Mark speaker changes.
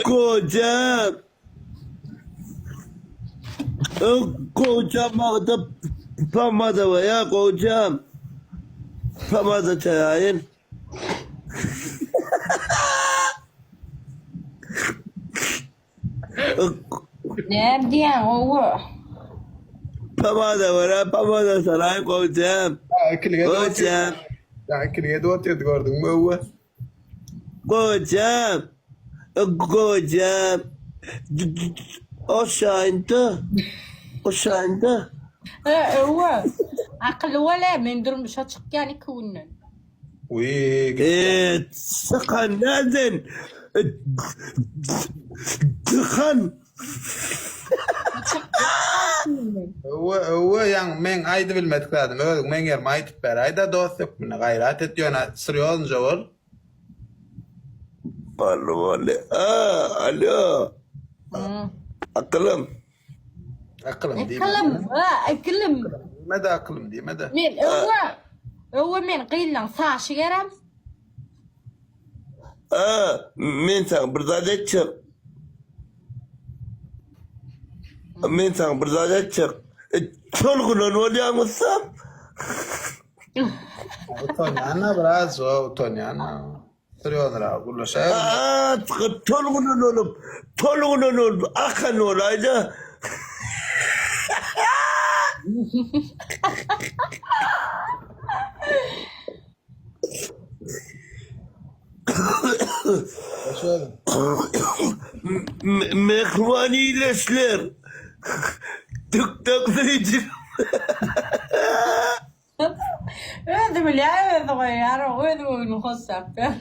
Speaker 1: Gojam. Gojam magda pomada ya gojam. Pomada çaýaýyn.
Speaker 2: Näme diýýäň owo?
Speaker 1: Pomada bar, pomada saraý gojam. Gojam.
Speaker 3: Ýa ikilik edip otyrdy gördüňmi öwwe.
Speaker 1: Gojam. Gojam. Oşaýynda. Oşaýynda.
Speaker 2: He öwwe. Akylly bol he, men durmuşa çykýan iki günden.
Speaker 3: Uý,
Speaker 1: Eee, çykan nerden? Çykan.
Speaker 3: Öwwe, öwwe, ýaň meň aýdybilmedik zadym özüň meň ýerime aýdyp beräý-dä dost hökmünde gaýrat et ýöne srýoznja bol.
Speaker 1: Boldy, boldy. A, alo. Akylym.
Speaker 3: Akylym diýme.
Speaker 2: Akylym, ha, akylym.
Speaker 3: Diýme-de akylym diýme-de.
Speaker 2: Men öwwe, öwwe men gyzlaň saşy gerem.
Speaker 1: A, men saňa bir zat aýtjak. Men saňa bir zat aýtjak. E, Tolgunan bolýaň ussam.
Speaker 3: Utanýan-a biraz, o utanýan-a. Serýoznyrak gürleşäýeliň.
Speaker 1: Aa, tolgunan bolup, tolgunan bolup akan bolaýda. Mähriban ildeşler. Tük-tök söýüji.
Speaker 2: Özi bilýär, özi goýýar, özi göwnüni hoşlap ýör.